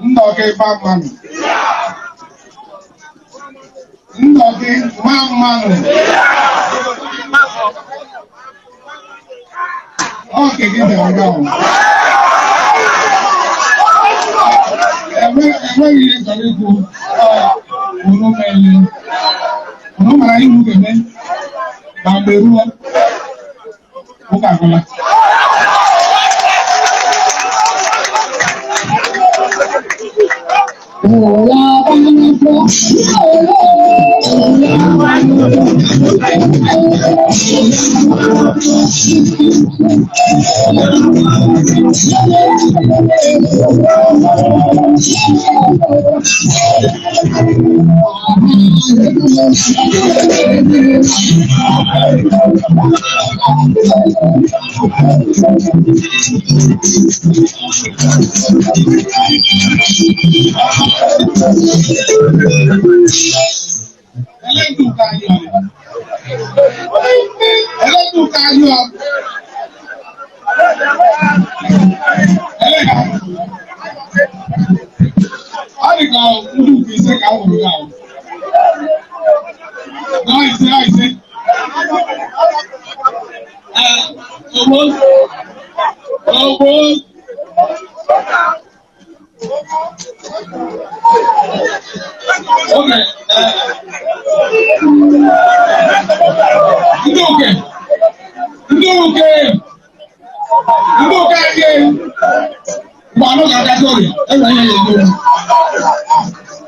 Ndọgị ba mmanụ. Ndọgị ma mmanụ. Ọ nke gị bịara nga ahụ. Enweghị ihe chọrọ ikwu unu mere. Unu mara ihe unu ga-eme ma mgbe ruo ụka agwụla. Ẹlẹ́dùn ká yọ. Ẹlẹ́dùn ká yọ. Ẹlẹ́ka. Ọ dị ka ndị ukwu ise ka a hụrụ ya. Na ise na ise. Ee, ogbo. Ogbo. Oge, ndị uke, ndị uke, ndị uke anyị mgbe anụ ga-agacha ọrịa, enwe ihe ya elu.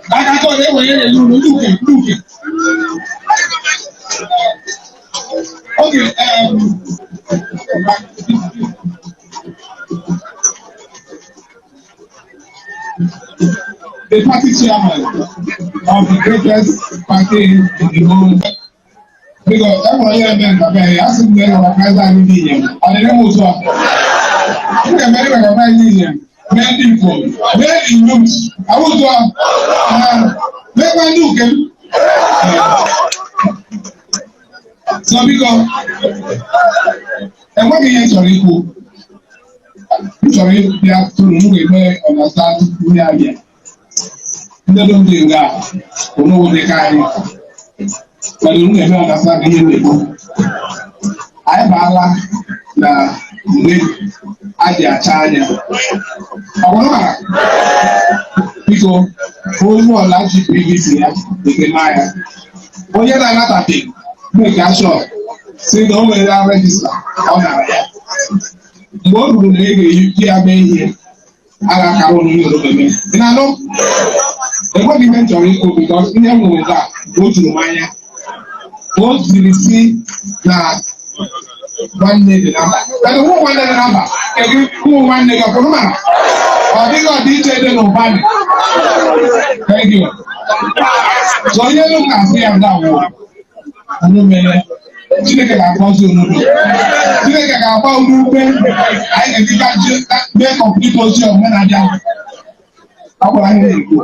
Ga-agacha ọrịa, enwe ihe ya elu, ndị uke, ndị uke. Oge, the party chairman of the greatest party in the whole. Because enwere onye eme nkabe ya asị m na recognize anyị ndị Inyem. Ọ dị m otu a. M ga-eme recognize ndị Inyem, mee ndị Igbo, mee the youth. Awụ otu a. Meekwa ndị uke m. So biko, enweghị ihe m chọrọ ikwu. M chọrọ ịbịa tụrụ m ga-eme understand ndị abịa. Ndị dum dị nga unu dị ka anyị. Mana unu ga-eme understand ihe m na-ekwu. Anyị baala na mgbe a ji acha anya. Ọ bụrụ na biko onye ọla ji PVC ya ekele ya. Onye na-anatabeghị make sure si na o nwere register ọ nara ya. Mgbe o ruru na ị ga-eji ya mee ihe, a ga-akara ụnụ ihe unu ga-eme. Ị na-anụ? Enweghị ihe m chọrọ ikwu because ihe m hụrụ taa o juru m anya. O ziri si na nwanne dị na mba. Kedu ụmụ nwanne dị na mba? Kedu ụmụ nwanne gị ọkụrụ mara? Ọ dịghị ọdịiche dị n'ụba dị. Thank you. So onye elu na-asị ya ndị awụ unu mere Chineke ga-agọzi unu. Chineke ga-agba unu ume anyị ga-eji mee complete ozi omenala. Ọ gwara anyị na-ekwu.